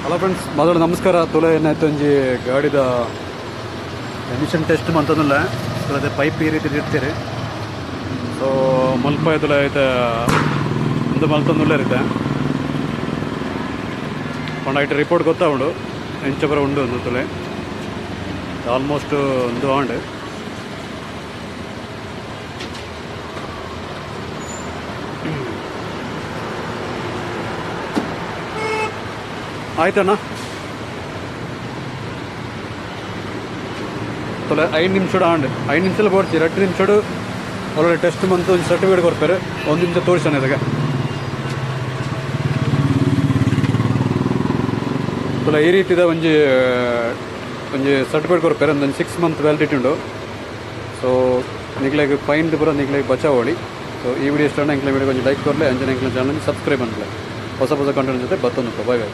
Hello friends, ಮೊದಲು ನಮಸ್ಕಾರ. ತುಲೆ ಏನಾಯ್ತು, ಒಂಜಿ ಗಾಡಿದ ಎಮಿಷನ್ ಟೆಸ್ಟ್ ಮಂತೊಂದುಲ್ಲೆ. ಅದೇ ಪೈಪ್ ಈ ರೀತಿ ಇರ್ತೀರಿ. ಸೊ ಮುಲ್ಪ ತುಲೆ ಐತೆ, ಒಂದು ಮಲ್ತೊಂದುಲ್ಲೆ ಇರುತ್ತೆ. ಪಂಡ ಐಟ್ ರಿಪೋರ್ಟ್ ಗೊತ್ತಾವುಂಡು ಎಂಚ ಪೂರ ಉಂಡು ಒಂದು. ತುಲೆ, ಆಲ್ಮೋಸ್ಟ್ ಒಂದು ಆಂಡ್. ಆಯ್ತಣ್ಣ. ತೊಲೆ, 5 ನಿಮಿಷಡ್ ಆಂಡ್. 5 ನಿಮಿಷ ಬೋಡ್ಚಿ, 2 ನಿಮಿಷಡು ಒಳ್ಳೆ ಟೆಸ್ಟ್ ಮಂತು ಒಂಜಿ ಸರ್ಟಿಫಿಕೇಟ್ ಕೊರ್ಪೆರ್. ಒಂದು ನಿಮಿಷ ತೋರಿಸೋಣ ಇದಕ್ಕೆ. ತೊಲೆ, ಈ ರೀತಿದ ಒಂಜಿ ಒಂಜಿ ಸರ್ಟಿಫಿಕೇಟ್ ಕೊರ್ಪೆರ್. ಒಂದೊಂದು 6 ಮಂತ್ ವ್ಯಾಲಿಡಿಟಿ ಉಂಡು. ಸೊ ನಿಕ್ಲೆಗ್ ಫೈನ್ ಪೂರ ನಿಕ್ಲೆಗ್ ಬಚಾವೊಲಿ. ಸೊ ಈ ವಿಡಿಯೋ ಇಷ್ಟ, ಎಂಕ್ಲೆ ವಿಡಿಯೋ ಒಂಜಿ ಲೈಕ್ ಕೊರ್ಲೆ. ಅಂಚನೆ ಎಂಕ್ಲೆ ಚಾನಲ್ ಸಬ್ಸ್ಕ್ರೈಬ್ ಮನ್ಪುಲೆ. ಹೊಸ ಹೊಸ ಕಂಟೆಂಟ್ ಜೊತೆ ಬತ್ತೊಂದು. Boy boy.